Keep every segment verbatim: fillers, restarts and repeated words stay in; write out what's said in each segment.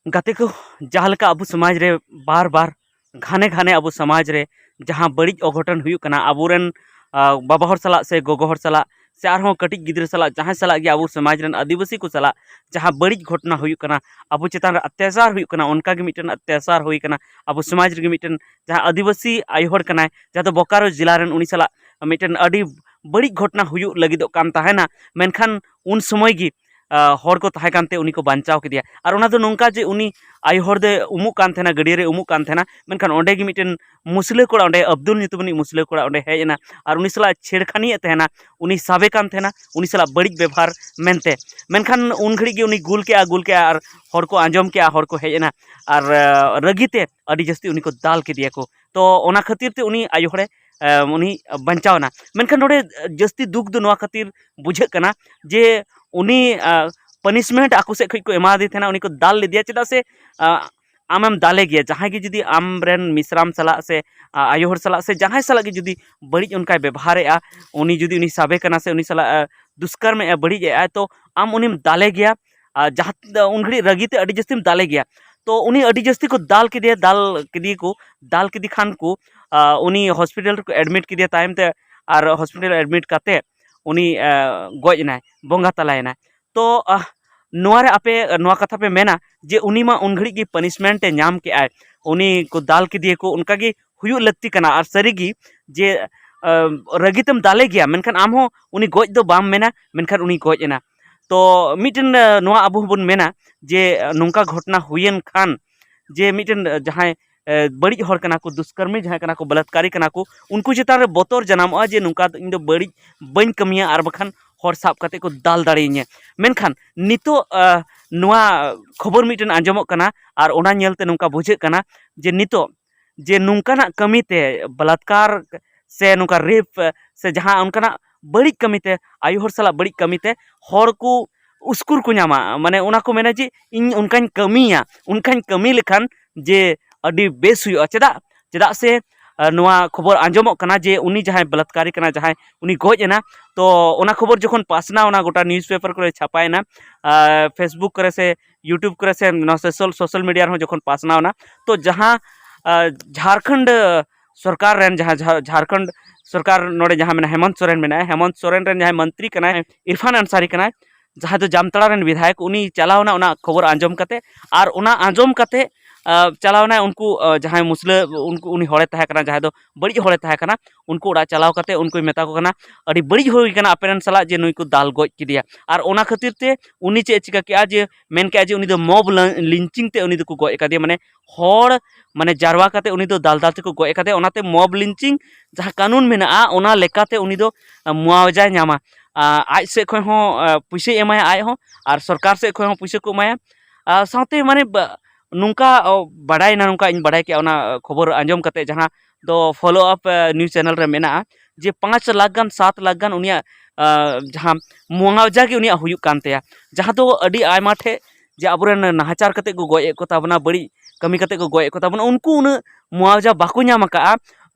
ᱜᱟᱛᱮ ᱠᱚ, ᱡᱟᱦᱟᱸ ᱞᱮᱠᱟ ᱟᱵᱚ ᱥᱚᱢᱟᱡᱽ ᱨᱮ ᱵᱟᱨ ᱵᱟᱨ ᱜᱷᱟᱱᱮ ᱜᱷᱟᱱᱮ ᱟᱵᱚ ᱥᱚᱢᱟᱡᱽ ᱨᱮ ᱡᱟᱦᱟᱸ ᱵᱟᱹᱲᱤᱡ ᱚᱜᱷᱚᱴᱚᱱ ᱦᱩᱭᱩᱜ ᱠᱟᱱᱟ, ᱟᱵᱚᱨᱮᱱ ᱵᱟᱵᱟ ᱦᱚᱲ ᱥᱟᱞᱟᱜ ᱥᱮ ᱜᱚᱜᱚ ᱦᱚᱲ ᱥᱟᱞᱟᱜ ᱥᱮ ᱟᱨᱦᱚᱸ ᱠᱟᱹᱴᱤᱡ ᱜᱤᱫᱽᱨᱟᱹ ᱥᱟᱞᱟᱜ, ᱡᱟᱦᱟᱸᱭ ᱥᱟᱞᱟᱜ ᱜᱮ ᱟᱵᱚ ᱥᱚᱢᱟᱡᱽ ᱨᱮᱱ ᱟᱹᱫᱤᱵᱟᱹᱥᱤ ᱠᱚ ᱥᱟᱞᱟᱜ ᱡᱟᱦᱟᱸ ᱵᱟᱹᱲᱤᱡ ᱜᱷᱚᱴᱚᱱᱟ ᱦᱩᱭᱩᱜ ᱠᱟᱱᱟ, ᱟᱵᱚ ᱪᱮᱛᱟᱱ ᱨᱮ ᱚᱛᱛᱟᱪᱟᱨ ᱦᱩᱭᱩᱜ ᱠᱟᱱᱟ, ᱚᱱᱠᱟ ᱜᱮ ᱢᱤᱫᱴᱮᱱ ᱚᱛᱛᱟᱪᱟᱨ ᱦᱩᱭ ᱠᱟᱱᱟ ᱟᱵᱚ ᱥᱚᱢᱟᱡᱽ ᱨᱮᱜᱮ᱾ ᱢᱤᱫᱴᱮᱱ ᱡᱟᱦᱟᱸ ᱟᱹᱫᱤᱵᱟᱹᱥᱤ ᱟᱭᱳ ᱦᱚᱲ ᱠᱟᱱᱟᱭ, ᱡᱟᱦᱟᱸ ᱫᱚ ᱵᱳᱠᱟᱨᱳ ᱡᱮᱞᱟ ᱨᱮᱱ, ᱩᱱᱤ ᱥᱟᱞᱟᱜ ᱢᱤᱫᱴᱮᱱ ᱟᱹᱰᱤ ᱵᱟᱹᱲᱤᱡ ᱜᱷᱚᱴᱚᱱᱟ ᱦᱩᱭᱩᱜ ᱞᱟᱹᱜᱤᱫᱚᱜ ᱠᱟᱱ ᱛᱟᱦᱮᱱᱟ᱾ ᱢᱮᱱᱠᱷᱟᱱ ᱩᱱ ᱥᱚᱢᱚᱭ ᱜᱮ ᱦᱚᱲ ᱠᱚ ᱛᱟᱦᱮᱸ ᱠᱟᱱᱛᱮ ᱩᱱᱤ ᱠᱚ ᱵᱟᱧᱪᱟᱣ ᱠᱮᱫᱮᱭᱟ᱾ ᱟᱨ ᱚᱱᱟ ᱫᱚ ᱱᱚᱝᱠᱟ ᱡᱮ ᱩᱱᱤ ᱟᱭᱳ ᱦᱚᱲ ᱫᱚᱭ ᱩᱢᱩᱜ ᱠᱟᱱ ᱛᱟᱦᱮᱱᱟ, ᱜᱟᱹᱰᱭᱟᱹ ᱨᱮ ᱩᱢᱩᱜ ᱠᱟᱱ ᱛᱟᱦᱮᱱᱟ, ᱢᱮᱱᱠᱷᱟᱱ ᱚᱸᱰᱮ ᱜᱮ ᱢᱤᱫᱴᱮᱱ ᱢᱩᱥᱞᱟᱹ ᱠᱚᱲᱟ, ᱚᱸᱰᱮ ᱟᱵᱫᱩᱞ ᱧᱩᱛᱩᱢᱟᱱᱤᱡ ᱢᱩᱥᱞᱟᱹ ᱠᱚᱲᱟ ᱚᱸᱰᱮ ᱦᱮᱡ ᱮᱱᱟ ᱟᱨ ᱩᱱᱤ ᱥᱟᱞᱟᱜ ᱪᱷᱮᱲᱠᱷᱟᱱᱤᱭᱮᱫ ᱛᱟᱦᱮᱱᱟ, ᱩᱱᱤ ᱥᱟᱵᱮ ᱠᱟᱱ ᱛᱟᱦᱮᱱᱟ, ᱩᱱᱤ ᱥᱟᱞᱟᱜ ᱵᱟᱹᱲᱤᱡ ᱵᱮᱵᱷᱟᱨ ᱢᱮᱱᱛᱮ᱾ ᱢᱮᱱᱠᱷᱟᱱ ᱩᱱ ᱜᱷᱟᱹᱲᱤᱡ ᱜᱮ ᱩᱱᱤ ᱜᱩᱞ ᱠᱮᱜᱼᱟ, ᱜᱩᱞ ᱠᱮᱜᱼᱟ, ᱟᱨ ᱦᱚᱲ ᱠᱚ ᱟᱸᱡᱚᱢ ᱠᱮᱜᱼᱟ, ᱦᱚᱲ ᱠᱚ ᱦᱮᱡ ᱮᱱᱟ ᱟᱨ ᱨᱟᱹᱜᱤ ᱛᱮ ᱟᱹᱰᱤ ᱡᱟᱹᱥᱛᱤ ᱩᱱᱤ ᱠᱚ ᱫᱟᱞ ᱠᱮᱫᱮᱭᱟ ᱠᱚ᱾ ᱛᱚ ᱚᱱᱟ ᱠᱷᱟᱹᱛᱤᱨ ᱛᱮ ᱩᱱᱤ ᱟᱭᱳ ᱦᱚᱲᱮ ᱩᱱᱤ ᱵᱟᱧᱪᱟᱣ ᱮᱱᱟ᱾ ᱢᱮᱱᱠᱷᱟᱱ ᱱᱚᱰᱮ ᱡᱟᱹᱥᱛᱤ ᱫᱩᱠ ᱫᱚ ᱱᱚᱣᱟ ᱠᱷᱟᱹᱛᱤᱨ ᱵᱩᱡᱷᱟᱹᱜ ᱠᱟᱱᱟ ᱡᱮ ᱩᱱᱤ ᱯᱟᱱᱤᱥᱢᱮᱱᱴ ᱟᱠᱚ ᱥᱮᱫ ᱠᱷᱚᱱ ᱠᱚ ᱮᱢᱟᱫᱮ ᱛᱟᱦᱮᱱᱟ, ᱩᱱᱤ ᱠᱚ ᱫᱟᱞ ᱞᱮᱫᱮᱭᱟ᱾ ᱪᱮᱫᱟᱜ ᱥᱮ ᱟᱢᱮᱢ ᱫᱟᱞᱮ ᱜᱮᱭᱟ, ᱡᱟᱦᱟᱸᱭ ᱜᱮ ᱡᱩᱫᱤ ᱟᱢᱨᱮᱱ ᱢᱤᱥᱨᱟᱢ ᱥᱟᱞᱟᱜ ᱥᱮ ᱟᱭᱳ ᱦᱚᱲ ᱥᱟᱞᱟᱜ ᱥᱮ ᱡᱟᱦᱟᱸᱭ ᱥᱟᱞᱟᱜ ᱜᱮ ᱡᱩᱫᱤ ᱵᱟᱹᱲᱤᱡ ᱚᱱᱠᱟᱭ ᱵᱮᱵᱚᱦᱟᱨᱮᱜᱼᱟ, ᱩᱱᱤ ᱡᱩᱫᱤ ᱩᱱᱤ ᱥᱟᱵᱮ ᱠᱟᱱᱟ ᱥᱮ ᱩᱱᱤ ᱥᱟᱞᱟᱜ ᱫᱩᱥᱠᱟᱨᱢᱮᱜᱼᱟ, ᱵᱟᱹᱲᱤᱡ ᱮᱜᱼᱟᱭ, ᱛᱚ ᱟᱢ ᱩᱱᱤᱢ ᱫᱟᱞᱮ ᱜᱮᱭᱟ᱾ ᱟᱨ ᱡᱟᱦᱟᱸ ᱩᱱ ᱜᱷᱟᱹᱲᱤᱡ ᱨᱟᱹᱜᱤ ᱛᱮ ᱟᱹᱰᱤ ᱡᱟᱹᱥᱛᱤᱢ ᱫᱟᱞᱮ ᱜᱮᱭᱟ᱾ ᱛᱚ ᱩᱱᱤ ᱟᱹᱰᱤ ᱡᱟᱹᱥᱛᱤ ᱠᱚ ᱫᱟᱞ ᱠᱮᱫᱮᱭᱟ, ᱫᱟᱞ ᱠᱮᱫᱮᱭᱟ ᱠᱚ, ᱫᱟᱞ ᱠᱮᱫᱮ ᱠᱷᱟᱱ ᱠᱚ ᱩᱱᱤ ᱦᱚᱥᱯᱤᱴᱟᱞ ᱨᱮᱠᱚ ᱮᱰᱢᱤᱴ ᱠᱮᱫᱮᱭᱟ᱾ ᱛᱟᱭᱚᱢ ᱛᱮ ᱟᱨ ᱦᱚᱥᱯᱤᱴᱟᱞ ᱮᱰᱢᱤᱴ ᱠᱟᱛᱮ ᱩᱱᱤ ᱜᱚᱡ ᱮᱱᱟᱭ, ᱵᱚᱸᱜᱟ ᱛᱟᱞᱟᱭᱮᱱᱟᱭ᱾ ᱛᱚ ᱱᱚᱣᱟ ᱨᱮ ᱟᱯᱮ ᱱᱚᱣᱟ ᱠᱟᱛᱷᱟ ᱯᱮ ᱢᱮᱱᱟ ᱡᱮ ᱩᱱᱤ ᱢᱟ ᱩᱱ ᱜᱷᱟᱹᱲᱤᱡ ᱜᱮ ᱯᱟᱱᱤᱥᱢᱮᱱᱴ ᱮ ᱧᱟᱢ ᱠᱮᱜᱼᱟᱭ, ᱩᱱᱤ ᱠᱚ ᱫᱟᱞ ᱠᱮᱫᱮᱭᱟ ᱠᱚ, ᱚᱱᱠᱟ ᱜᱮ ᱦᱩᱭᱩᱜ ᱞᱟᱹᱠᱛᱤ ᱠᱟᱱᱟ᱾ ᱟᱨ ᱥᱟᱹᱨᱤ ᱜᱮ ᱡᱮ ᱨᱟᱹᱜᱤ ᱛᱮᱢ ᱫᱟᱞᱮ ᱜᱮᱭᱟ, ᱢᱮᱱᱠᱷᱟᱱ ᱟᱢ ᱦᱚᱸ ᱩᱱᱤ ᱜᱚᱡ ᱫᱚ ᱵᱟᱢ ᱢᱮᱱᱟ, ᱢᱮᱱᱠᱷᱟᱱ ᱩᱱᱤ ᱜᱚᱡ ᱮᱱᱟ᱾ ᱛᱚ ᱢᱤᱫᱴᱮᱱ ᱱᱚᱣᱟ ᱟᱵᱚ ᱦᱚᱸᱵᱚᱱ ᱢᱮᱱᱟ ᱡᱮ ᱱᱚᱝᱠᱟ ᱜᱷᱚᱴᱚᱱᱟ ᱦᱩᱭᱮᱱ ᱠᱷᱟᱱ ᱡᱮ ᱢᱤᱫᱴᱮᱱ ᱡᱟᱦᱟᱸᱭ ᱵᱟᱹᱲᱤᱡ ᱦᱚᱲ ᱠᱟᱱᱟ ᱠᱚ, ᱫᱩᱥᱠᱟᱨᱢᱤ ᱡᱟᱦᱟᱸᱭ ᱠᱟᱱᱟ ᱠᱚ, ᱵᱟᱞᱟᱛᱠᱟᱨᱤ ᱠᱟᱱᱟ ᱠᱚ, ᱩᱱᱠᱩ ᱪᱮᱛᱟᱱ ᱨᱮ ᱵᱚᱛᱚᱨ ᱡᱟᱱᱟᱢᱚᱜᱼᱟ ᱡᱮ ᱱᱚᱝᱠᱟ ᱤᱧ ᱫᱚ ᱵᱟᱹᱲᱤᱡ ᱵᱟᱹᱧ ᱠᱟᱹᱢᱤᱭᱟ ᱟᱨ ᱵᱟᱠᱷᱟᱱ ᱦᱚᱲ ᱥᱟᱵ ᱠᱟᱛᱮ ᱠᱚ ᱫᱟᱞ ᱫᱟᱲᱮᱭᱟᱹᱧᱟ᱾ ᱢᱮᱱᱠᱷᱟᱱ ᱱᱤᱛᱚᱜ ᱱᱚᱣᱟ ᱠᱷᱚᱵᱚᱨ ᱢᱤᱫᱴᱮᱱ ᱟᱸᱡᱚᱢᱚᱜ ᱠᱟᱱᱟ ᱟᱨ ᱚᱱᱟ ᱧᱮᱞᱛᱮ ᱱᱚᱝᱠᱟ ᱵᱩᱡᱷᱟᱹᱜ ᱠᱟᱱᱟ ᱡᱮ ᱱᱤᱛᱚᱜ ᱡᱮ ᱱᱚᱝᱠᱟᱱᱟᱜ ᱠᱟᱹᱢᱤᱛᱮ, ᱵᱟᱞᱟᱛᱠᱟᱨ ᱥᱮ ᱱᱚᱝᱠᱟ ᱨᱮᱯ ᱥᱮ ᱡᱟᱦᱟᱸ ᱚᱱᱠᱟᱱᱟᱜ ᱵᱟᱹᱲᱤᱡ ᱠᱟᱹᱢᱤᱛᱮ, ᱟᱭᱳ ᱦᱚᱲ ᱥᱟᱞᱟᱜ ᱵᱟᱹᱲᱤᱡ ᱠᱟᱹᱢᱤᱛᱮ ᱦᱚᱲ ᱠᱚ ᱩᱥᱠᱩᱨ ᱠᱚ ᱧᱟᱢᱟ, ᱢᱟᱱᱮ ᱚᱱᱟ ᱠᱚ ᱢᱮᱱᱟ ᱡᱮ ᱤᱧ ᱚᱱᱠᱟᱧ ᱠᱟᱹᱢᱤᱭᱟ, ᱚᱱᱠᱟᱧ ᱠᱟᱹᱢᱤ ᱞᱮᱠᱷᱟᱱ ᱡᱮ ᱟᱹᱰᱤ ᱵᱮᱥ ᱦᱩᱭᱩᱜᱼᱟ᱾ ᱪᱮᱫᱟᱜ ᱪᱮᱫᱟᱜ ᱥᱮ ᱱᱚᱣᱟ ᱠᱷᱚᱵᱚᱨ ᱟᱸᱡᱚᱢᱚᱜ ᱠᱟᱱᱟ ᱡᱮ ᱩᱱᱤ ᱡᱟᱦᱟᱸᱭ ᱵᱟᱞᱟᱛᱠᱟᱨᱤ ᱠᱟᱱᱟ, ᱡᱟᱦᱟᱸᱭ ᱩᱱᱤ ᱜᱚᱡ ᱮᱱᱟ᱾ ᱛᱚ ᱚᱱᱟ ᱠᱷᱚᱵᱚᱨ ᱡᱚᱠᱷᱚᱱ ᱯᱟᱥᱱᱟᱣ ᱮᱱᱟ, ᱜᱚᱴᱟ ᱱᱤᱭᱩᱡᱽ ᱯᱮᱯᱟᱨ ᱠᱚᱨᱮ ᱪᱷᱟᱯᱟᱭᱮᱱᱟ, ᱯᱷᱮᱥᱵᱩᱠ ᱠᱚᱨᱮ ᱥᱮ YouTube ᱠᱚᱨᱮ ᱥᱮ ᱱᱚᱣᱟ ᱥᱳᱥᱟᱞ ᱥᱳᱥᱟᱞ ᱢᱤᱰᱤᱭᱟ ᱨᱮᱦᱚᱸ ᱡᱚᱠᱷᱚᱱ ᱯᱟᱥᱱᱟᱣ ᱮᱱᱟ, ᱛᱚ ᱡᱟᱦᱟᱸ ᱡᱷᱟᱲᱠᱷᱚᱸᱰ ᱥᱚᱨᱠᱟᱨ ᱨᱮᱱ ᱡᱟᱦᱟᱸ ᱡᱷᱟᱲᱠᱷᱚᱸᱰ ᱥᱚᱨᱠᱟᱨ ᱱᱚᱰᱮ ᱡᱟᱦᱟᱸ ᱢᱮᱱᱟᱭᱟ, ᱦᱮᱢᱚᱱᱛ ᱥᱚᱨᱮᱱ ᱢᱮᱱᱟᱭᱟ, ᱦᱮᱢᱚᱱᱛ ᱥᱚᱨᱮᱱ ᱨᱮᱱ ᱡᱟᱦᱟᱸᱭ ᱢᱚᱱᱛᱨᱤ ᱠᱟᱱᱟᱭ, ᱤᱨᱯᱷᱟᱱ ᱟᱱᱥᱟᱨᱤ ᱠᱟᱱᱟᱭ, ᱡᱟᱦᱟᱸᱭ ᱫᱚ ᱡᱟᱢᱛᱟᱲᱟ ᱨᱮᱱ ᱵᱤᱫᱷᱟᱭᱚᱠ, ᱩᱱᱤ ᱪᱟᱞᱟᱣ ᱮᱱᱟ ᱚᱱᱟ ᱠᱷᱚᱵᱚᱨ ᱟᱸᱡᱚᱢ ᱠᱟᱛᱮ᱾ ᱟᱨ ᱚᱱᱟ ᱟᱸᱡᱚᱢ ᱠᱟᱛᱮ ᱪᱟᱞᱟᱣ ᱮᱱᱟᱭ ᱩᱱᱠᱩ ᱡᱟᱦᱟᱸᱭ ᱢᱩᱥᱞᱟᱹ, ᱩᱱᱠᱩ ᱩᱱᱤ ᱦᱚᱲᱮ ᱛᱟᱦᱮᱸ ᱠᱟᱱᱟ, ᱡᱟᱦᱟᱸᱭ ᱫᱚ ᱵᱟᱹᱲᱤᱡ ᱦᱚᱲᱮ ᱛᱟᱦᱮᱸ ᱠᱟᱱᱟ, ᱩᱱᱠᱩ ᱚᱲᱟᱜ ᱪᱟᱞᱟᱣ ᱠᱟᱛᱮ ᱩᱱᱠᱩᱭ ᱢᱮᱛᱟ ᱠᱚ ᱠᱟᱱᱟ, ᱟᱹᱰᱤ ᱵᱟᱹᱲᱤᱡ ᱦᱩᱭ ᱠᱟᱱᱟ ᱟᱯᱮ ᱨᱮᱱ ᱥᱟᱞᱟᱜ, ᱡᱮ ᱱᱩᱭ ᱠᱚ ᱫᱟᱞ ᱜᱚᱡ ᱠᱮᱫᱮᱭᱟ᱾ ᱟᱨ ᱚᱱᱟ ᱠᱷᱟᱹᱛᱤᱨ ᱛᱮ ᱩᱱᱤ ᱪᱮᱫ ᱮ ᱪᱤᱠᱟᱹ ᱠᱮᱜᱼᱟ, ᱡᱮ ᱢᱮᱱ ᱠᱮᱜᱼᱟ ᱡᱮ ᱩᱱᱤ ᱫᱚ ᱢᱚᱵ ᱞᱤᱧᱪᱤᱝ ᱛᱮ ᱩᱱᱤ ᱫᱚᱠᱚ ᱜᱚᱡ ᱟᱠᱟᱫᱮᱭᱟ, ᱢᱟᱱᱮ ᱦᱚᱲ ᱢᱟᱱᱮ ᱡᱟᱨᱣᱟ ᱠᱟᱛᱮ ᱩᱱᱤ ᱫᱚ ᱫᱟᱞ ᱫᱟᱞ ᱛᱮᱠᱚ ᱜᱚᱡ ᱟᱠᱟᱫᱮᱭᱟ᱾ ᱚᱱᱟᱛᱮ ᱢᱚᱵ ᱞᱤᱧᱪᱤᱝ ᱡᱟᱦᱟᱸ ᱠᱟᱹᱱᱩᱱ ᱢᱮᱱᱟᱜᱼᱟ, ᱚᱱᱟ ᱞᱮᱠᱟᱛᱮ ᱩᱱᱤ ᱫᱚ ᱢᱩᱟᱣᱡᱟᱭ ᱧᱟᱢᱟ᱾ ᱟᱡ ᱥᱮᱫ ᱠᱷᱚᱱ ᱦᱚᱸ ᱯᱩᱭᱥᱟᱹᱭ ᱮᱢᱟᱭᱟ ᱟᱡ ᱦᱚᱸ, ᱟᱨ ᱥᱚᱨᱠᱟᱨ ᱥᱮᱫ ᱠᱷᱚᱱ ᱦᱚᱸ ᱯᱩᱭᱥᱟᱹ ᱠᱚ ᱮᱢᱟᱭᱟ᱾ ᱥᱟᱶᱛᱮ ᱢᱟᱱᱮ ᱱᱚᱝᱠᱟ ᱵᱟᱰᱟᱭᱮᱱᱟ, ᱱᱚᱝᱠᱟ ᱤᱧ ᱵᱟᱰᱟᱭ ᱠᱮᱜᱼᱟ ᱚᱱᱟ ᱠᱷᱚᱵᱚᱨ ᱟᱸᱡᱚᱢ ᱠᱟᱛᱮ, ᱡᱟᱦᱟᱸ ᱫᱚ ᱯᱷᱚᱞᱳ ᱟᱯ ᱱᱤᱭᱩᱡᱽ ᱪᱮᱱᱮᱞ ᱨᱮ ᱢᱮᱱᱟᱜᱼᱟ, ᱡᱮ ᱯᱟᱸᱪ ᱞᱟᱠᱷ ᱜᱟᱱ, ᱥᱟᱛ ᱞᱟᱠᱷ ᱜᱟᱱ ᱩᱱᱤᱭᱟᱜ ᱡᱟᱦᱟᱸ ᱢᱩᱟᱣᱡᱟ ᱜᱮ ᱩᱱᱤᱭᱟᱜ ᱦᱩᱭᱩᱜ ᱠᱟᱱ ᱛᱟᱭᱟ, ᱡᱟᱦᱟᱸ ᱫᱚ ᱟᱹᱰᱤ ᱟᱭᱢᱟ ᱴᱷᱮᱡ ᱡᱮ ᱟᱵᱚᱨᱮᱱ ᱱᱟᱦᱟᱪᱟᱨ ᱠᱟᱛᱮ ᱠᱚ ᱜᱚᱡ ᱮᱫ ᱠᱚ ᱛᱟᱵᱚᱱᱟ, ᱵᱟᱹᱲᱤᱡ ᱠᱟᱹᱢᱤ ᱠᱟᱛᱮ ᱠᱚ ᱜᱚᱡ ᱮᱫ ᱠᱚ ᱛᱟᱵᱚᱱᱟ, ᱩᱱᱠᱩ ᱩᱱᱟᱹᱜ ᱢᱩᱟᱣᱡᱟ ᱵᱟᱠᱚ ᱧᱟᱢ ᱟᱠᱟᱫᱼᱟ᱾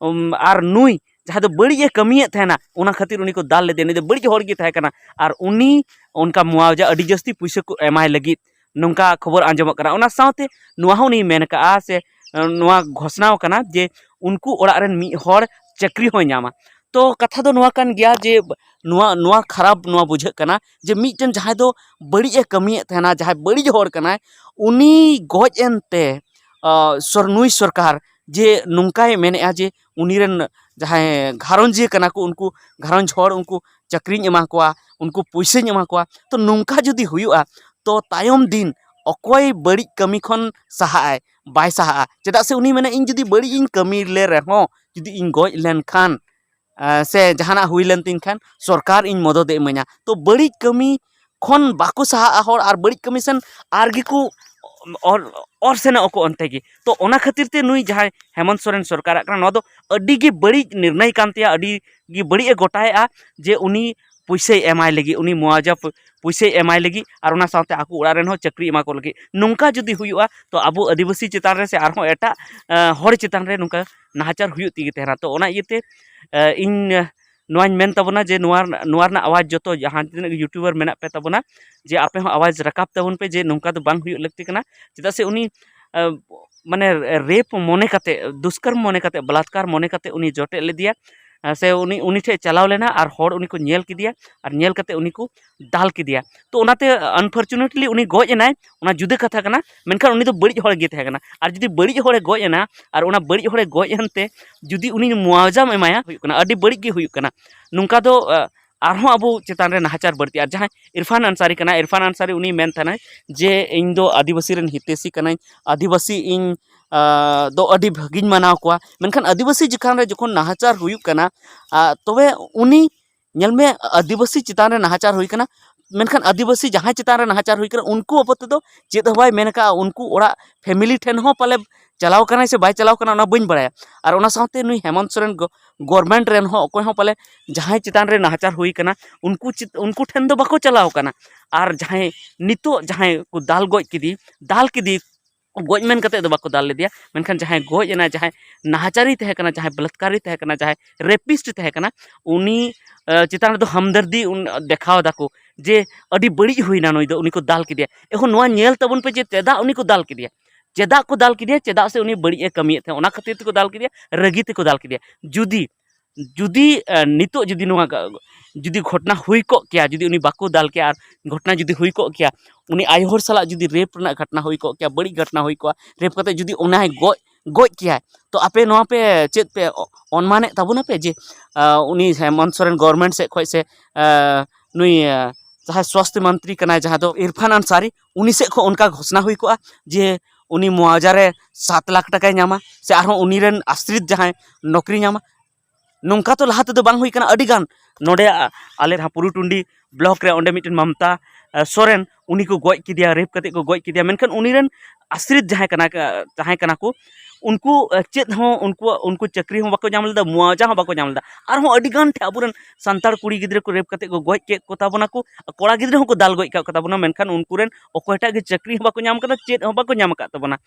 ᱟᱨ ᱱᱩᱭ ᱡᱟᱦᱟᱸᱭ ᱫᱚ ᱵᱟᱹᱲᱤᱡ ᱮ ᱠᱟᱹᱢᱤᱭᱮᱫ ᱛᱟᱦᱮᱱᱟ, ᱚᱱᱟ ᱠᱷᱟᱹᱛᱤᱨ ᱩᱱᱤ ᱠᱚ ᱫᱟᱞ ᱞᱮᱫᱮᱭᱟ, ᱩᱱᱤ ᱫᱚ ᱵᱟᱹᱲᱤᱡ ᱦᱚᱲ ᱜᱮ ᱛᱟᱦᱮᱸ ᱠᱟᱱᱟ᱾ ᱟᱨ ᱩᱱᱤ ᱚᱱᱠᱟ ᱢᱩᱟᱣᱡᱟ ᱟᱹᱰᱤ ᱡᱟᱹᱥᱛᱤ ᱯᱩᱭᱥᱟᱹ ᱠᱚ ᱮᱢᱟᱭ ᱞᱟᱹᱜᱤᱫ ᱱᱚᱝᱠᱟ ᱠᱷᱚᱵᱚᱨ ᱟᱸᱡᱚᱢᱚᱜ ᱠᱟᱱᱟ᱾ ᱚᱱᱟ ᱥᱟᱶᱛᱮ ᱱᱚᱣᱟ ᱦᱚᱸ ᱩᱱᱤ ᱢᱮᱱ ᱠᱟᱜᱼᱟ ᱥᱮ ᱱᱚᱣᱟ ᱜᱷᱳᱥᱱᱟ ᱟᱠᱟᱱᱟ ᱡᱮ ᱩᱱᱠᱩ ᱚᱲᱟᱜ ᱨᱮᱱ ᱢᱤᱫ ᱦᱚᱲ ᱪᱟᱹᱠᱨᱤ ᱦᱚᱸᱭ ᱧᱟᱢᱟ᱾ ᱛᱚ ᱠᱟᱛᱷᱟ ᱫᱚ ᱱᱚᱣᱟ ᱠᱟᱱ ᱜᱮᱭᱟ ᱡᱮ ᱱᱚᱣᱟ, ᱱᱚᱣᱟ ᱠᱷᱟᱨᱟᱯ ᱱᱚᱣᱟ ᱵᱩᱡᱷᱟᱹᱜ ᱠᱟᱱᱟ ᱡᱮ ᱢᱤᱫᱴᱮᱱ ᱡᱟᱦᱟᱸᱭ ᱫᱚ ᱵᱟᱹᱲᱤᱡ ᱮ ᱠᱟᱹᱢᱤᱭᱮᱫ ᱛᱟᱦᱮᱱᱟ, ᱡᱟᱦᱟᱸᱭ ᱵᱟᱹᱲᱤᱡ ᱦᱚᱲ ᱠᱟᱱᱟᱭ, ᱩᱱᱤ ᱜᱚᱡ ᱮᱱᱛᱮ ᱥᱚᱨ ᱱᱩᱭ ᱥᱚᱨᱠᱟᱨ ᱡᱮ ᱱᱚᱝᱠᱟᱭ ᱢᱮᱱᱮᱫᱼᱟ ᱡᱮ ᱩᱱᱤ ᱨᱮᱱ ᱡᱟᱦᱟᱸᱭ ᱜᱷᱟᱨᱚᱸᱡᱽ ᱠᱟᱱᱟ ᱠᱚ, ᱩᱱᱠᱩ ᱜᱷᱟᱨᱚᱸᱡᱽ ᱦᱚᱲ ᱩᱱᱠᱩ ᱪᱟᱹᱠᱨᱤᱧ ᱮᱢᱟ ᱠᱚᱣᱟ, ᱩᱱᱠᱩ ᱯᱩᱭᱥᱟᱹᱧ ᱮᱢᱟ ᱠᱚᱣᱟ᱾ ᱛᱚ ᱱᱚᱝᱠᱟ ᱡᱩᱫᱤ ᱦᱩᱭᱩᱜᱼᱟ, ᱛᱚ ᱛᱟᱭᱚᱢ ᱫᱤᱱ ᱚᱠᱚᱭ ᱵᱟᱹᱲᱤᱡ ᱠᱟᱹᱢᱤ ᱠᱷᱚᱱ ᱥᱟᱦᱟᱜ ᱟᱭ? ᱵᱟᱭ ᱥᱟᱦᱟᱜᱼᱟ᱾ ᱪᱮᱫᱟᱜ ᱥᱮ ᱩᱱᱤ ᱢᱮᱱᱟ, ᱤᱧ ᱡᱩᱫᱤ ᱵᱟᱹᱲᱤᱡ ᱤᱧ ᱠᱟᱹᱢᱤ ᱞᱮ ᱨᱮᱦᱚᱸ, ᱡᱩᱫᱤ ᱤᱧ ᱜᱚᱡ ᱞᱮᱱᱠᱷᱟᱱ ᱥᱮ ᱡᱟᱦᱟᱱᱟᱜ ᱦᱩᱭ ᱞᱮᱱ ᱛᱤᱧ ᱠᱷᱟᱱ ᱥᱚᱨᱠᱟᱨ ᱤᱧ ᱢᱚᱫᱚᱫ ᱮ ᱤᱢᱟᱹᱧᱟ᱾ ᱛᱚ ᱵᱟᱹᱲᱤᱡ ᱠᱟᱹᱢᱤ ᱠᱷᱚᱱ ᱵᱟᱠᱚ ᱥᱟᱦᱟᱜᱼᱟ ᱦᱚᱲ, ᱟᱨ ᱵᱟᱹᱲᱤᱡ ᱠᱟᱹᱢᱤ ᱥᱮᱱ ᱟᱨ ᱜᱮᱠᱚ ᱚᱨ ᱚᱨ ᱥᱮᱱᱚᱜ ᱟᱠᱚ ᱚᱱᱛᱮ ᱜᱮ᱾ ᱛᱚ ᱚᱱᱟ ᱠᱷᱟᱹᱛᱤᱨ ᱛᱮ ᱱᱩᱭ ᱡᱟᱦᱟᱸᱭ ᱦᱮᱢᱚᱱᱛ ᱥᱚᱨᱮᱱ ᱥᱚᱨᱠᱟᱨᱟᱜ ᱠᱟᱱᱟ, ᱱᱚᱣᱟ ᱫᱚ ᱟᱹᱰᱤ ᱜᱮ ᱵᱟᱹᱲᱤᱡ ᱱᱤᱨᱱᱚᱭ ᱠᱟᱱ ᱛᱟᱭᱟ, ᱟᱹᱰᱤ ᱜᱮ ᱵᱟᱹᱲᱤᱡ ᱮ ᱜᱚᱴᱟᱭᱮᱫᱼᱟ ᱡᱮ ᱩᱱᱤ ᱯᱩᱭᱥᱟᱹᱭ ᱮᱢᱟᱭ ᱞᱟᱹᱜᱤᱫ, ᱩᱱᱤ ᱢᱩᱟᱣᱡᱟ ᱯᱩᱭᱥᱟᱹᱭ ᱮᱢᱟᱭ ᱞᱟᱹᱜᱤᱫ, ᱟᱨ ᱚᱱᱟ ᱥᱟᱶᱛᱮ ᱟᱠᱚ ᱚᱲᱟᱜ ᱨᱮᱱ ᱦᱚᱸ ᱪᱟᱹᱠᱨᱤ ᱮᱢᱟ ᱠᱚ ᱞᱟᱹᱜᱤᱫ᱾ ᱱᱚᱝᱠᱟ ᱡᱩᱫᱤ ᱦᱩᱭᱩᱜᱼᱟ, ᱛᱚ ᱟᱵᱚ ᱟᱹᱫᱤᱵᱟᱹᱥᱤ ᱪᱮᱛᱟᱱ ᱨᱮ ᱥᱮ ᱟᱨᱦᱚᱸ ᱮᱴᱟᱜ ᱦᱚᱲ ᱪᱮᱛᱟᱱ ᱨᱮ ᱱᱚᱝᱠᱟ ᱱᱟᱦᱟᱪᱟᱨ ᱦᱩᱭᱩᱜ ᱛᱮᱜᱮ ᱛᱟᱦᱮᱱᱟ᱾ ᱛᱚ ᱚᱱᱟ ᱤᱭᱟᱹᱛᱮ ᱤᱧ ᱱᱚᱣᱟᱧ ᱢᱮᱱ ᱛᱟᱵᱚᱱᱟ ᱡᱮ ᱱᱚᱣᱟ, ᱱᱚᱣᱟ ᱨᱮᱱᱟᱜ ᱟᱣᱟᱡᱽ ᱡᱚᱛᱚ ᱡᱟᱦᱟᱸ ᱛᱤᱱᱟᱹᱜ ᱜᱮ YouTuber ᱢᱮᱱᱟᱜ ᱯᱮ ᱛᱟᱵᱚᱱᱟ, ᱡᱮ ᱟᱯᱮ ᱦᱚᱸ ᱟᱣᱟᱡᱽ ᱨᱟᱠᱟᱵ ᱛᱟᱵᱚᱱ ᱯᱮ ᱡᱮ ᱱᱚᱝᱠᱟ ᱫᱚ ᱵᱟᱝ ᱦᱩᱭᱩᱜ ᱞᱟᱹᱠᱛᱤ ᱠᱟᱱᱟ᱾ ᱪᱮᱫᱟᱜ ᱥᱮ ᱩᱱᱤ, ᱟᱸ, ᱢᱟᱱᱮ ᱨᱮᱯ ᱢᱚᱱᱮ ᱠᱟᱛᱮ, ᱫᱩᱥᱠᱚᱨᱢ ᱢᱚᱱᱮ ᱠᱟᱛᱮ, ᱵᱟᱞᱟᱛᱠᱟᱨ ᱢᱚᱱᱮ ᱠᱟᱛᱮ ᱩᱱᱤ ᱡᱚᱴᱮᱫ ᱞᱮᱫᱮᱭᱟ, ᱟᱸ, ᱥᱮ ᱩᱱᱤ, ᱩᱱᱤ ᱴᱷᱮᱱ ᱪᱟᱞᱟᱣ ᱞᱮᱱᱟ ᱟᱨ ᱦᱚᱲ ᱩᱱᱤ ᱠᱚ ᱧᱮᱞ ᱠᱮᱫᱮᱭᱟ ᱟᱨ ᱧᱮᱞ ᱠᱟᱛᱮ ᱩᱱᱤ ᱠᱚ ᱫᱟᱞ ᱠᱮᱫᱮᱭᱟ᱾ ᱛᱚ ᱚᱱᱟᱛᱮ unfortunately ᱩᱱᱤ ᱜᱚᱡ ᱮᱱᱟᱭ, ᱚᱱᱟ ᱡᱩᱫᱟᱹ ᱠᱟᱛᱷᱟ ᱠᱟᱱᱟ, ᱢᱮᱱᱠᱷᱟᱱ ᱩᱱᱤ ᱫᱚ ᱵᱟᱹᱲᱤᱡ ᱦᱚᱲ ᱜᱮ ᱛᱟᱦᱮᱸ ᱠᱟᱱᱟ᱾ ᱟᱨ ᱡᱩᱫᱤ ᱵᱟᱹᱲᱤᱡ ᱦᱚᱲᱮ ᱜᱚᱡ ᱮᱱᱟ ᱟᱨ ᱚᱱᱟ ᱵᱟᱹᱲᱤᱡ ᱦᱚᱲᱮ ᱜᱚᱡ ᱮᱱᱛᱮ ᱡᱩᱫᱤ ᱩᱱᱤ ᱢᱩᱟᱣᱡᱟᱢ ᱮᱢᱟᱭᱟ, ᱦᱩᱭᱩᱜ ᱠᱟᱱᱟ, ᱟᱹᱰᱤ ᱵᱟᱹᱲᱤᱡ ᱜᱮ ᱦᱩᱭᱩᱜ ᱠᱟᱱᱟ᱾ ᱱᱚᱝᱠᱟ ᱫᱚ, ᱟᱸ, ᱟᱨᱦᱚᱸ ᱟᱵᱚ ᱪᱮᱛᱟᱱ ᱨᱮ ᱱᱟᱦᱟᱪᱟᱨ ᱵᱟᱹᱲᱛᱤᱜᱼᱟ᱾ ᱟᱨ ᱡᱟᱦᱟᱸᱭ ᱤᱨᱯᱷᱟᱱ ᱟᱱᱥᱟᱨᱤ ᱠᱟᱱᱟᱭ, ᱤᱨᱯᱷᱟᱱ ᱟᱱᱥᱟᱨᱤ ᱩᱱᱤ ᱢᱮᱱ ᱛᱟᱦᱮᱱᱟᱭ ᱡᱮ ᱤᱧ ᱫᱚ ᱟᱹᱫᱤᱵᱟᱹᱥᱤ ᱨᱮᱱ ᱦᱤᱛᱟᱹᱭᱥᱤ ᱠᱟᱹᱱᱟᱹᱧ, ᱟᱹᱫᱤᱵᱟᱹᱥᱤ ᱤᱧ, ᱟᱸ, ᱫᱚ ᱟᱹᱰᱤ ᱵᱷᱟᱹᱜᱤᱧ ᱢᱟᱱᱟᱣ ᱠᱚᱣᱟ᱾ ᱢᱮᱱᱠᱷᱟᱱ ᱟᱹᱫᱤᱵᱟᱹᱥᱤ ᱪᱮᱛᱟᱱ ᱨᱮ ᱡᱚᱠᱷᱚᱱ ᱱᱟᱦᱟᱪᱟᱨ ᱦᱩᱭᱩᱜ ᱠᱟᱱᱟ, ᱟᱸ, ᱛᱚᱵᱮ ᱩᱱᱤ, ᱧᱮᱞ ᱢᱮ, ᱟᱹᱫᱤᱵᱟᱹᱥᱤ ᱪᱮᱛᱟᱱ ᱨᱮ ᱱᱟᱦᱟᱪᱟᱨ ᱦᱩᱭ ᱠᱟᱱᱟ, ᱢᱮᱱᱠᱷᱟᱱ ᱟᱹᱫᱤᱵᱟᱹᱥᱤ ᱡᱟᱦᱟᱸᱭ ᱪᱮᱛᱟᱱ ᱨᱮ ᱱᱟᱦᱟᱪᱟᱨ ᱦᱩᱭ ᱠᱟᱱᱟ, ᱩᱱᱠᱩ ᱵᱟᱵᱚᱫ ᱛᱮᱫᱚ ᱪᱮᱫ ᱦᱚᱸ ᱵᱟᱭ ᱢᱮᱱ ᱟᱠᱟᱫᱼᱟ᱾ ᱩᱱᱠᱩ ᱚᱲᱟᱜ family ᱴᱷᱮᱱ ᱦᱚᱸ ᱯᱟᱞᱮ ᱪᱟᱞᱟᱣ ᱠᱟᱱᱟᱭ ᱥᱮ ᱵᱟᱭ ᱪᱟᱞᱟᱣ ᱠᱟᱱᱟ, ᱚᱱᱟ ᱵᱟᱹᱧ ᱵᱟᱲᱟᱭᱟ᱾ ᱟᱨ ᱚᱱᱟ ᱥᱟᱶᱛᱮ ᱱᱩᱭ ᱦᱮᱢᱚᱱᱛ ᱥᱚᱨᱮᱱ ᱜᱚ-, government ᱨᱮᱱ ᱦᱚᱸ ᱚᱠᱚᱭ ᱦᱚᱸ ᱯᱟᱞᱮ ᱡᱟᱦᱟᱸᱭ ᱪᱮᱛᱟᱱ ᱨᱮ ᱱᱟᱦᱟᱪᱟᱨ ᱦᱩᱭ ᱠᱟᱱᱟ, ᱩᱱᱠᱩ ᱪᱮᱛ-, ᱩᱱᱠᱩ ᱴᱷᱮᱱ ᱫᱚ ᱵᱟᱠᱚ ᱪᱟᱞᱟᱣ ᱠᱟᱱᱟ᱾ ᱟᱨ ᱡᱟᱦᱟᱸᱭ ᱱᱤᱛᱚᱜ ᱡᱟᱦᱟᱸᱭ ᱠᱚ ᱫᱟᱞ ᱜᱚᱡ ᱠᱮᱫᱮ, ᱫᱟᱞ ᱠᱮᱫᱮ, ᱜᱚᱡ ᱢᱮᱱ ᱠᱟᱛᱮ ᱫᱚ ᱵᱟᱠᱚ ᱫᱟᱞ ᱞᱮᱫᱮᱭᱟ, ᱢᱮᱱᱠᱷᱟᱱ ᱡᱟᱦᱟᱸᱭ ᱜᱚᱡ ᱮᱱᱟ, ᱡᱟᱦᱟᱸᱭ ᱱᱟᱦᱟᱪᱟᱨᱤ ᱛᱟᱦᱮᱸ ᱠᱟᱱᱟ, ᱡᱟᱦᱟᱸᱭ ᱵᱟᱞᱟᱛᱠᱟᱨᱤ ᱛᱟᱦᱮᱸ ᱠᱟᱱᱟ, ᱡᱟᱦᱟᱸᱭ rapist ᱛᱟᱦᱮᱸ ᱠᱟᱱᱟ, ᱩᱱᱤ, ᱟᱸ, ᱪᱮᱛᱟᱱ ᱨᱮᱫᱚ ᱦᱟᱢᱫᱟᱨᱫᱤ ᱩᱱ-, ᱫᱮᱠᱷᱟᱣ ᱫᱟᱠᱚ ᱡᱮ ᱟᱹᱰᱤ ᱵᱟᱹᱲᱤᱡ ᱦᱩᱭᱱᱟ ᱱᱩᱭ ᱫᱚ, ᱩᱱᱤ ᱠᱚ ᱫᱟᱞ ᱠᱮᱫᱮᱭᱟ᱾ ᱮᱠᱷᱚᱱ ᱱᱚᱣᱟ ᱧᱮᱞ ᱛᱟᱵᱚᱱ ᱯᱮ ᱡᱮ ᱪᱮᱫᱟᱜ ᱩᱱᱤ ᱠᱚ ᱫᱟᱞ ᱠᱮᱫᱮᱭᱟ, ᱪᱮᱫᱟᱜ ᱠᱚ ᱫᱟᱞ ᱠᱮᱫᱮᱭᱟ? ᱪᱮᱫᱟᱜ ᱥᱮ ᱩᱱᱤ ᱵᱟᱹᱲᱤᱡ ᱮ ᱠᱟᱹᱢᱤᱭᱮᱫ ᱛᱟᱦᱮᱸᱫ, ᱚᱱᱟ ᱠᱷᱟᱹᱛᱤᱨ ᱛᱮᱠᱚ ᱫᱟᱞ ᱠᱮᱫᱮᱭᱟ, ᱨᱟᱹᱜᱤ ᱛᱮᱠᱚ ᱫᱟᱞ ᱠᱮᱫᱮᱭᱟ᱾ ᱡᱩᱫᱤ ᱡᱩᱫᱤ, ᱮ, ᱱᱤᱛᱚᱜ ᱡᱩᱫᱤ ᱱᱚᱣᱟ ᱜᱟ-, ᱡᱩᱫᱤ ᱜᱷᱚᱴᱱᱟ ᱦᱩᱭ ᱠᱚᱜ ᱠᱮᱭᱟ, ᱡᱩᱫᱤ ᱩᱱᱤ ᱵᱟᱠᱚ ᱫᱟᱞ ᱠᱮᱭᱟ ᱟᱨ ᱜᱷᱚᱴᱱᱟ ᱡᱩᱫᱤ ᱦᱩᱭ ᱠᱚᱜ ᱠᱮᱭᱟ, ᱩᱱᱤ ᱟᱭᱳ ᱦᱚᱲ ᱥᱟᱞᱟᱜ ᱡᱩᱫᱤ rape ᱨᱮᱱᱟᱜ ᱜᱷᱚᱴᱱᱟ ᱦᱩᱭ ᱠᱚᱜ ᱠᱮᱭᱟ, ᱵᱟᱹᱲᱤᱡ ᱜᱷᱚᱴᱱᱟ ᱦᱩᱭ ᱠᱚᱜᱼᱟ, rape ᱠᱟᱛᱮ ᱡᱩᱫᱤ ᱚᱱᱟᱭ ᱜᱚᱡ, ᱜᱚᱡ ᱠᱮᱭᱟᱭ, ᱛᱚ ᱟᱯᱮ ᱱᱚᱣᱟ ᱯᱮ ᱪᱮᱫ ᱯᱮ ᱚ-, ᱚᱱᱢᱟᱱᱮᱫ ᱛᱟᱵᱚᱱᱟ ᱯᱮ ᱡᱮ, ᱟ, ᱩᱱᱤ ᱦᱮᱢᱚᱱᱛ ᱥᱚᱨᱮᱱ government ᱥᱮᱫ ᱠᱷᱚᱱ ᱥᱮ, ᱟ, ᱱᱩᱭ, ᱟ, ᱡᱟᱦᱟᱸᱭ ᱥᱣᱟᱥᱛᱷ ᱢᱚᱱᱛᱨᱤ ᱠᱟᱱᱟᱭ, ᱡᱟᱦᱟᱸ ᱫᱚ ᱤᱨᱯᱷᱟᱱ ᱟᱱᱥᱟᱨᱤ, ᱩᱱᱤ ᱥᱮᱫ ᱠᱷᱚᱱ ᱚᱱᱠᱟ ᱜᱷᱳᱥᱱᱟ ᱦᱩᱭ ᱠᱚᱜᱼᱟ ᱡᱮ ᱩᱱᱤ ᱢᱩᱟᱣᱡᱟ ᱨᱮ ᱥᱟᱛ ᱞᱟᱠᱷ ᱴᱟᱠᱟᱭ ᱧᱟᱢᱟ ᱥᱮ ᱟᱨᱦᱚᱸ ᱩᱱᱤ ᱨᱮᱱ ᱟᱥᱨᱤᱛ ᱡᱟᱦᱟᱸᱭ ᱱᱚᱠᱨᱤ ᱧᱟᱢᱟ᱾ ᱱᱚᱝᱠᱟ ᱛᱚ ᱞᱟᱦᱟ ᱛᱮᱫᱚ ᱵᱟᱝ ᱦᱩᱭ ᱠᱟᱱᱟ᱾ ᱟᱹᱰᱤ ᱜᱟᱱ ᱱᱚᱰᱮ, ᱟ-, ᱟᱞᱮ ᱡᱟᱦᱟᱸ ᱯᱩᱨᱩᱴᱩᱱᱰᱤ block ᱨᱮ, ᱚᱸᱰᱮ ᱢᱤᱫᱴᱮᱱ ᱢᱚᱢᱛᱟ, ᱟ, ᱥᱚᱨᱮᱱ, ᱩᱱᱤ ᱠᱚ ᱜᱚᱡ ᱠᱮᱫᱮᱭᱟ, rape ᱠᱟᱛᱮ ᱠᱚ ᱜᱚᱡ ᱠᱮᱫᱮᱭᱟ᱾ ᱢᱮᱱᱠᱷᱟᱱ ᱩᱱᱤ ᱨᱮᱱ ᱟᱥᱨᱤᱛ ᱡᱟᱦᱟᱸᱭ ᱠᱟᱱᱟ, ᱟ, ᱡᱟᱦᱟᱸᱭ ᱠᱟᱱᱟ ᱠᱚ, ᱩᱱᱠᱩ, ᱟ, ᱪᱮᱫ ᱦᱚᱸ ᱩᱱᱠᱩᱣᱟᱜ, ᱩᱱᱠᱩ ᱪᱟᱹᱠᱨᱤ ᱦᱚᱸ ᱵᱟᱠᱚ ᱧᱟᱢ ᱞᱮᱫᱟ, ᱢᱩᱟᱣᱡᱟ ᱦᱚᱸ ᱵᱟᱠᱚ ᱧᱟᱢ ᱞᱮᱫᱟ᱾ ᱟᱨᱦᱚᱸ ᱟᱹᱰᱤ ᱜᱟᱱ ᱴᱷᱮᱱ ᱟᱵᱚᱨᱮᱱ ᱥᱟᱱᱛᱟᱲ ᱠᱩᱲᱤ ᱜᱤᱫᱽᱨᱟᱹ ᱠᱚ rape ᱠᱟᱛᱮ ᱠᱚ ᱜᱚᱡ ᱠᱮᱫ ᱠᱚ ᱛᱟᱵᱚᱱᱟ ᱠᱚ, ᱠᱚᱲᱟ ᱜᱤᱫᱽᱨᱟᱹ ᱦᱚᱸᱠᱚ ᱫᱟᱞ ᱜᱚᱡ ᱠᱟᱜ ᱠᱚ ᱛᱟᱵᱚᱱᱟ, ᱢᱮᱱᱠᱷᱟᱱ ᱩᱱᱠᱩ ᱨᱮᱱ ᱚᱠᱚᱭᱴᱟᱜ ᱜᱮ ᱪᱟᱹᱠᱨᱤ ᱦᱚᱸ ᱵᱟᱠᱚ ᱧᱟᱢ ᱠᱟᱫᱟ, ᱪᱮᱫ ᱦᱚᱸ ᱵᱟᱠᱚ ᱧᱟᱢ ᱟᱠᱟᱫ ᱛᱟᱵᱚᱱᱟ᱾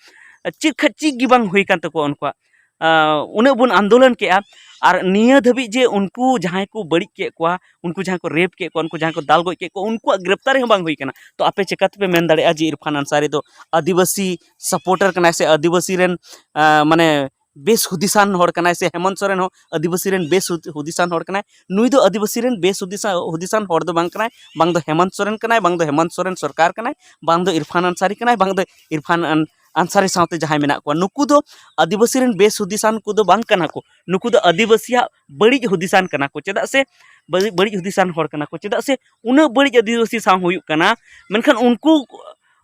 ᱪᱮᱫ ᱠᱷᱟ-, ᱪᱮᱫ ᱜᱮ ᱵᱟᱝ ᱦᱩᱭ ᱠᱟᱱ ᱛᱟᱠᱚᱣᱟ ᱩᱱᱠᱩᱣᱟᱜ᱾ ᱟᱸ, ᱩᱱᱟᱹᱜ ᱵᱚᱱ ᱟᱱᱫᱳᱞᱚᱱ ᱠᱮᱜᱼᱟ, ᱟᱨ ᱱᱤᱭᱟᱹ ᱫᱷᱟᱹᱵᱤᱡ ᱡᱮ ᱩᱱᱠᱩ ᱡᱟᱦᱟᱸᱭ ᱠᱚ ᱵᱟᱹᱲᱤᱡ ᱠᱮᱫ ᱠᱚᱣᱟ, ᱩᱱᱠᱩ ᱡᱟᱦᱟᱸᱭ ᱠᱚ ᱨᱮᱯ ᱠᱮᱫ ᱠᱚᱣᱟ, ᱩᱱᱠᱩ ᱡᱟᱦᱟᱸᱭ ᱠᱚ ᱫᱟᱞ ᱜᱚᱡ ᱠᱮᱫ ᱠᱚᱣᱟ, ᱩᱱᱠᱩᱣᱟᱜ ᱜᱨᱮᱯᱛᱟᱨᱤ ᱦᱚᱸ ᱵᱟᱝ ᱦᱩᱭ ᱠᱟᱱᱟ᱾ ᱛᱚ ᱟᱯᱮ ᱪᱮᱠᱟ ᱛᱮᱯᱮ ᱢᱮᱱ ᱫᱟᱲᱮᱭᱟᱜᱼᱟ ᱡᱮ ᱤᱨᱯᱷᱟᱱ ᱟᱱᱥᱟᱨᱤ ᱫᱚ ᱟᱹᱫᱤᱵᱟᱹᱥᱤ ᱥᱟᱯᱳᱨᱴᱟᱨ ᱠᱟᱱᱟᱭ ᱥᱮ ᱟᱹᱫᱤᱵᱟᱹᱥᱤ ᱨᱮᱱ, ᱟᱸ, ᱢᱟᱱᱮ ᱵᱮᱥ ᱦᱩᱫᱤᱥᱟᱱ ᱦᱚᱲ ᱠᱟᱱᱟᱭ, ᱥᱮ ᱦᱮᱢᱚᱱᱛ ᱥᱚᱨᱮᱱ ᱦᱚᱸ ᱟᱹᱫᱤᱵᱟᱹᱥᱤ ᱨᱮᱱ ᱵᱮᱥ ᱦᱩᱫ-, ᱦᱩᱫᱤᱥᱟᱱ ᱦᱚᱲ ᱠᱟᱱᱟᱭ? ᱱᱩᱭ ᱫᱚ ᱟᱹᱫᱤᱵᱟᱹᱥᱤ ᱨᱮᱱ ᱵᱮᱥ ᱦᱩᱫᱤᱥᱟ-, ᱦᱩᱫᱤᱥᱟᱱ ᱦᱚᱲ ᱫᱚ ᱵᱟᱝ ᱠᱟᱱᱟᱭ, ᱵᱟᱝ ᱫᱚ ᱦᱮᱢᱚᱱᱛ ᱥᱚᱨᱮᱱ ᱠᱟᱱᱟᱭ, ᱵᱟᱝ ᱫᱚ ᱦᱮᱢᱚᱱᱛ ᱥᱚᱨᱮᱱ ᱥᱚᱨᱠᱟᱨ ᱠᱟᱱᱟᱭ, ᱵᱟᱝ ᱫᱚ ᱤᱨᱯᱷᱟᱱ ᱟᱱᱥᱟᱨᱤ ᱠᱟᱱᱟᱭ, ᱵᱟᱝ ᱫᱚ ᱤᱨᱯᱷᱟᱱ ᱟᱱ-, ᱟᱱᱥᱟᱨᱤ ᱥᱟᱶᱛᱮ ᱡᱟᱦᱟᱸᱭ ᱢᱮᱱᱟᱜ ᱠᱚᱣᱟ, ᱱᱩᱠᱩ ᱫᱚ ᱟᱹᱫᱤᱵᱟᱹᱥᱤ ᱨᱮᱱ ᱵᱮᱥ ᱦᱩᱫᱤᱥᱟᱱ ᱠᱚᱫᱚ ᱵᱟᱝ ᱠᱟᱱᱟ ᱠᱚ᱾ ᱱᱩᱠᱩ ᱫᱚ ᱟᱹᱫᱤᱵᱟᱹᱥᱤᱭᱟᱜ ᱵᱟᱹᱲᱤᱡ ᱦᱩᱫᱤᱥᱟᱱ ᱠᱟᱱᱟ ᱠᱚ᱾ ᱪᱮᱫᱟᱜ ᱥᱮ ᱵᱟᱹᱲᱤᱡ, ᱵᱟᱹᱲᱤᱡ ᱦᱩᱫᱤᱥᱟᱱ ᱦᱚᱲ ᱠᱟᱱᱟ ᱠᱚ, ᱪᱮᱫᱟᱜ ᱥᱮ ᱩᱱᱟᱹᱜ ᱵᱟᱹᱲᱤᱡ ᱟᱹᱫᱤᱵᱟᱹᱥᱤ ᱥᱟᱶ ᱦᱩᱭᱩᱜ ᱠᱟᱱᱟ, ᱢᱮᱱᱠᱷᱟᱱ ᱩᱱᱠᱩ,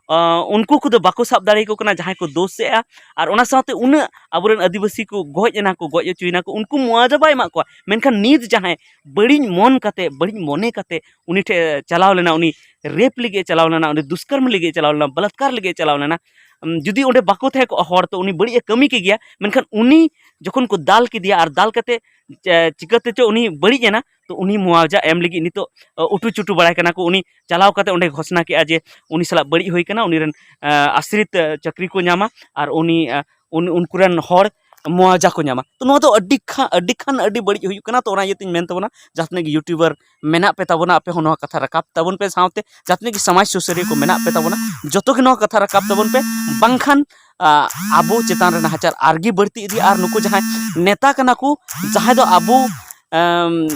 ᱟᱸ, ᱩᱱᱠᱩ ᱠᱚᱫᱚ ᱵᱟᱠᱚ ᱥᱟᱵ ᱫᱟᱲᱮᱭᱟᱠᱚ ᱠᱟᱱᱟ ᱡᱟᱦᱟᱸᱭ ᱠᱚ ᱫᱳᱥᱮᱜᱼᱟ᱾ ᱟᱨ ᱚᱱᱟ ᱥᱟᱶᱛᱮ ᱩᱱᱟᱹᱜ ᱟᱵᱚᱨᱮᱱ ᱟᱹᱫᱤᱵᱟᱹᱥᱤ ᱠᱚ ᱜᱚᱡ ᱮᱱᱟ ᱠᱚ, ᱜᱚᱡ ᱦᱚᱪᱚᱭᱮᱱᱟ ᱠᱚ, ᱩᱱᱠᱩ ᱢᱩᱣᱟᱡᱟ ᱵᱟᱭ ᱮᱢᱟᱜ ᱠᱚᱣᱟ᱾ ᱢᱮᱱᱠᱷᱟᱱ ᱱᱤᱛ ᱡᱟᱦᱟᱸᱭ ᱵᱟᱹᱲᱤᱡ ᱢᱚᱱ ᱠᱟᱛᱮ, ᱵᱟᱹᱲᱤᱡ ᱢᱚᱱᱮ ᱠᱟᱛᱮ ᱩᱱᱤ ᱴᱷᱮᱱ ᱪᱟᱞᱟᱣ ᱞᱮᱱᱟ, ᱩᱱᱤ ᱨᱮᱯ ᱞᱟᱹᱜᱤᱫ ᱮ ᱪᱟᱞᱟᱣ ᱞᱮᱱᱟ, ᱩᱱᱤ ᱫᱩᱥᱠᱚᱨᱢ ᱞᱟᱹᱜᱤᱫ ᱮ ᱪᱟᱞᱟᱣ ᱞᱮᱱᱟ, ᱵᱟᱞᱟᱛᱠᱟᱨ ᱞᱟᱹᱜᱤᱫ ᱮ ᱪᱟᱞᱟᱣ ᱞᱮᱱᱟ, ᱩᱢ, ᱡᱩᱫᱤ ᱚᱸᱰᱮ ᱵᱟᱠᱚ ᱛᱟᱦᱮᱸ ᱠᱚᱜᱼᱟ ᱦᱚᱲ, ᱛᱚ ᱩᱱᱤ ᱵᱟᱹᱲᱤᱡ ᱮ ᱠᱟᱹᱢᱤ ᱠᱮᱜᱮᱭᱟ᱾ ᱢᱮᱱᱠᱷᱟᱱ ᱩᱱᱤ ᱡᱚᱠᱷᱚᱱ ᱠᱚ ᱫᱟᱞ ᱠᱮᱫᱮᱭᱟ ᱟᱨ ᱫᱟᱞ ᱠᱟᱛᱮ ᱪᱮ-, ᱪᱤᱠᱟᱹᱛᱮ ᱪᱚ ᱩᱱᱤ ᱵᱟᱹᱲᱤᱡ ᱮᱱᱟ, ᱛᱚ ᱩᱱᱤ ᱢᱩᱣᱟᱡᱟ ᱮᱢ ᱞᱟᱹᱜᱤᱫ ᱱᱤᱛᱚᱜ, ᱚ, ᱩᱴᱩ ᱪᱩᱴᱩ ᱵᱟᱲᱟᱭ ᱠᱟᱱᱟ ᱠᱚ᱾ ᱩᱱᱤ ᱪᱟᱞᱟᱣ ᱠᱟᱛᱮ ᱚᱸᱰᱮ ᱜᱷᱳᱥᱱᱟ ᱠᱮᱜᱼᱟ ᱡᱮ ᱩᱱᱤ ᱥᱟᱞᱟᱜ ᱵᱟᱹᱲᱤᱡ ᱦᱩᱭ ᱠᱟᱱᱟ, ᱩᱱᱤ ᱨᱮᱱ, ᱟ, ᱟᱥᱨᱤᱛ, ᱟ, ᱪᱟᱹᱠᱨᱤ ᱠᱚ ᱧᱟᱢᱟ ᱟᱨ ᱩᱱᱤ, ᱟ, ᱩᱱ-, ᱩᱱᱠᱩ ᱨᱮᱱ ᱦᱚᱲ ᱢᱩᱣᱟᱡᱟ ᱠᱚ ᱧᱟᱢᱟ᱾ ᱛᱚ ᱱᱚᱣᱟ ᱫᱚ ᱟᱹᱰᱤ ᱠᱷᱟ-, ᱟᱹᱰᱤ ᱠᱷᱟᱱ ᱟᱹᱰᱤ ᱵᱟᱹᱲᱤᱡ ᱦᱩᱭᱩᱜ ᱠᱟᱱᱟ᱾ ᱛᱚ ᱚᱱᱟ ᱤᱭᱟᱹᱛᱮᱧ ᱢᱮᱱ ᱛᱟᱵᱚᱱᱟ, ᱡᱟᱦᱟᱸ ᱛᱤᱱᱟᱹᱜ ᱜᱮ YouTuber ᱢᱮᱱᱟᱜ ᱯᱮ ᱛᱟᱵᱚᱱᱟ, ᱟᱯᱮ ᱦᱚᱸ ᱱᱚᱣᱟ ᱠᱟᱛᱷᱟ ᱨᱟᱠᱟᱵ ᱛᱟᱵᱚᱱ ᱯᱮ, ᱥᱟᱶᱛᱮ ᱡᱟᱦᱟᱸ ᱛᱤᱱᱟᱹᱜ ᱜᱮ ᱥᱚᱢᱟᱡᱽ ᱥᱩᱥᱟᱹᱨᱤᱭᱟᱹ ᱠᱚ ᱢᱮᱱᱟᱜ ᱯᱮ ᱛᱟᱵᱚᱱᱟ, ᱡᱚᱛᱚ ᱜᱮ ᱱᱚᱣᱟ ᱠᱟᱛᱷᱟ ᱨᱟᱠᱟᱵ ᱛᱟᱵᱚᱱ ᱯᱮ, ᱵᱟᱝᱠᱷᱟᱱ, ᱟ, ᱟᱵᱚ ᱪᱮᱛᱟᱱ ᱨᱮ ᱱᱟᱦᱟᱪᱟᱨ ᱟᱨᱜᱮ ᱵᱟᱹᱲᱛᱤ ᱤᱫᱤᱜᱼᱟ᱾ ᱟᱨ ᱱᱩᱠᱩ ᱡᱟᱦᱟᱸᱭ ᱱᱮᱛᱟ ᱠᱟᱱᱟ ᱠᱚ, ᱡᱟᱦᱟᱸᱭ ᱫᱚ ᱟᱵᱚ, ᱮᱢ,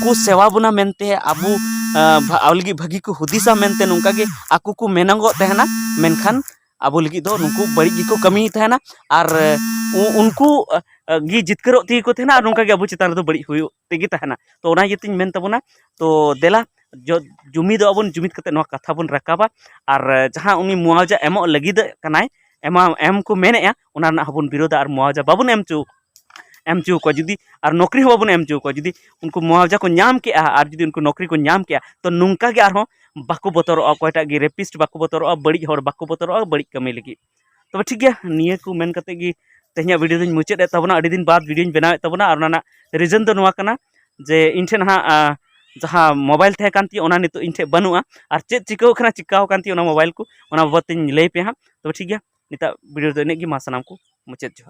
ᱠᱚ ᱥᱮᱵᱟ ᱵᱚᱱᱟ ᱢᱮᱱᱛᱮ, ᱟᱵᱚ, ᱟ, ᱵᱷᱟ-, ᱟᱵᱚ ᱞᱟᱹᱜᱤᱫ ᱵᱷᱟᱹᱜᱤ ᱠᱚ ᱦᱩᱫᱤᱥᱟ ᱢᱮᱱᱛᱮ ᱱᱚᱝᱠᱟ ᱜᱮ ᱟᱠᱚ ᱠᱚ ᱢᱮᱱᱚᱜᱚᱜ ᱛᱟᱦᱮᱱᱟ, ᱢᱮᱱᱠᱷᱟᱱ ᱟᱵᱚ ᱞᱟᱹᱜᱤᱫ ᱫᱚ ᱱᱩᱠᱩ ᱵᱟᱹᱲᱤᱡ ᱜᱮᱠᱚ ᱠᱟᱹᱢᱤᱭᱮᱫ ᱛᱟᱦᱮᱱᱟ᱾ ᱟᱨ, ᱮ, ᱩ-, ᱩᱱᱠᱩ, ᱮ, ᱜᱮ ᱡᱤᱛᱠᱟᱹᱨᱚᱜ ᱛᱮᱜᱮ ᱠᱚ ᱛᱟᱦᱮᱱᱟ ᱟᱨ ᱱᱚᱝᱠᱟ ᱜᱮ ᱟᱵᱚ ᱪᱮᱛᱟᱱ ᱨᱮᱫᱚ ᱵᱟᱹᱲᱤᱡ ᱦᱩᱭᱩᱜ ᱛᱮᱜᱮ ᱛᱟᱦᱮᱱᱟ᱾ ᱛᱚ ᱚᱱᱟ ᱤᱭᱟᱹᱛᱮᱧ ᱢᱮᱱ ᱛᱟᱵᱚᱱᱟ, ᱛᱚ ᱫᱮᱞᱟ, ᱡᱚ-, ᱡᱩᱢᱤᱫᱚᱜ ᱟᱵᱚᱱ, ᱡᱩᱢᱤᱫ ᱠᱟᱛᱮ ᱱᱚᱣᱟ ᱠᱟᱛᱷᱟ ᱵᱚᱱ ᱨᱟᱠᱟᱵᱟ᱾ ᱟᱨ, ᱮ, ᱡᱟᱦᱟᱸ ᱩᱱᱤ ᱢᱩᱣᱟᱡᱟ ᱮᱢᱚᱜ ᱞᱟᱹᱜᱤᱫ ᱠᱟᱱᱟᱭ, ᱮᱢᱟ-, ᱮᱢ ᱠᱚ ᱢᱮᱱᱮᱜᱼᱟ, ᱚᱱᱟ ᱨᱮᱱᱟᱜ ᱦᱚᱸᱵᱚᱱ ᱵᱤᱨᱳᱫᱟ ᱟᱨ ᱢᱩᱣᱟᱡᱟ ᱵᱟᱵᱚᱱ ᱮᱢ ᱦᱚᱪᱚ, ᱮᱢ ᱦᱚᱪᱚ ᱠᱚᱣᱟ᱾ ᱡᱩᱫᱤ ᱟᱨ ᱱᱚᱠᱨᱤ ᱦᱚᱸ ᱵᱟᱵᱚᱱ ᱮᱢ ᱦᱚᱪᱚ ᱠᱚᱣᱟ, ᱡᱩᱫᱤ ᱩᱱᱠᱩ ᱢᱩᱣᱟᱡᱟ ᱠᱚ ᱧᱟᱢ ᱠᱮᱜᱼᱟ ᱟᱨ ᱡᱩᱫᱤ ᱩᱱᱠᱩ ᱱᱚᱠᱨᱤ ᱠᱚ ᱧᱟᱢ ᱠᱮᱜᱼᱟ, ᱛᱚ ᱱᱚᱝᱠᱟ ᱜᱮ ᱟᱨᱦᱚᱸ ᱵᱟᱠᱚ ᱵᱚᱛᱚᱨᱚᱜᱼᱟ, ᱚᱠᱚᱭᱴᱟᱜ ᱜᱮ ᱨᱮᱯᱤᱥᱴ ᱵᱟᱠᱚ ᱵᱚᱛᱚᱨᱚᱜᱼᱟ, ᱵᱟᱹᱲᱤᱡ ᱦᱚᱲ ᱵᱟᱠᱚ ᱵᱚᱛᱚᱨᱚᱜᱼᱟ ᱵᱟᱹᱲᱤᱡ ᱠᱟᱹᱢᱤ ᱞᱟᱹᱜᱤᱫ᱾ ᱛᱚᱵᱮ ᱴᱷᱤᱠ ᱜᱮᱭᱟ, ᱱᱤᱭᱟᱹ ᱠᱚ ᱢᱮᱱ ᱠᱟᱛᱮ ᱜᱮ ᱛᱮᱦᱮᱧᱟᱜ ᱵᱷᱤᱰᱤᱭᱳ ᱫᱚᱧ ᱢᱩᱪᱟᱹᱫ ᱮᱫ ᱛᱟᱵᱚᱱᱟ᱾ ᱟᱹᱰᱤ ᱫᱤᱱ ᱵᱟᱫ ᱵᱷᱤᱰᱤᱭᱳᱧ ᱵᱮᱱᱟᱣᱮᱫ ᱛᱟᱵᱚᱱᱟ, ᱟᱨ ᱚᱱᱟ ᱨᱮᱱᱟᱜ ᱨᱤᱡᱚᱱ ᱫᱚ ᱱᱚᱣᱟ ᱠᱟᱱᱟ ᱡᱮ ᱤᱧ ᱴᱷᱮᱱ ᱦᱟᱸᱜ, ᱟ, ᱡᱟᱦᱟᱸ ᱢᱳᱵᱟᱭᱤᱞ ᱛᱟᱦᱮᱸ ᱠᱟᱱ ᱛᱤᱧᱟᱹ, ᱚᱱᱟ ᱱᱤᱛᱚᱜ ᱤᱧ ᱴᱷᱮᱱ ᱵᱟᱹᱱᱩᱜᱼᱟ᱾ ᱟᱨ ᱪᱮᱫ ᱪᱤᱠᱟᱹᱣ ᱠᱟᱱᱟ, ᱪᱤᱠᱟᱣ ᱠᱟᱱ ᱛᱤᱧᱟᱹ ᱚᱱᱟ ᱢᱳᱵᱟᱭᱤᱞ ᱠᱚ, ᱚᱱᱟ ᱵᱟᱵᱚᱫ ᱛᱮᱧ ᱞᱟᱹᱭ ᱯᱮᱭᱟ ᱦᱟᱸᱜ᱾ ᱛᱚᱵᱮ ᱴᱷᱤᱠ ᱜᱮᱭᱟ, ᱱᱤᱛᱚᱜ ᱵᱷᱤᱰᱤᱭᱳ ᱫᱚ ᱤᱱᱟᱹᱜ ᱜᱮ᱾ ᱢᱟ ᱥᱟᱱᱟᱢ ᱠᱚ ᱢᱩᱪᱟᱹᱫ ᱡᱚᱦᱟᱨ᱾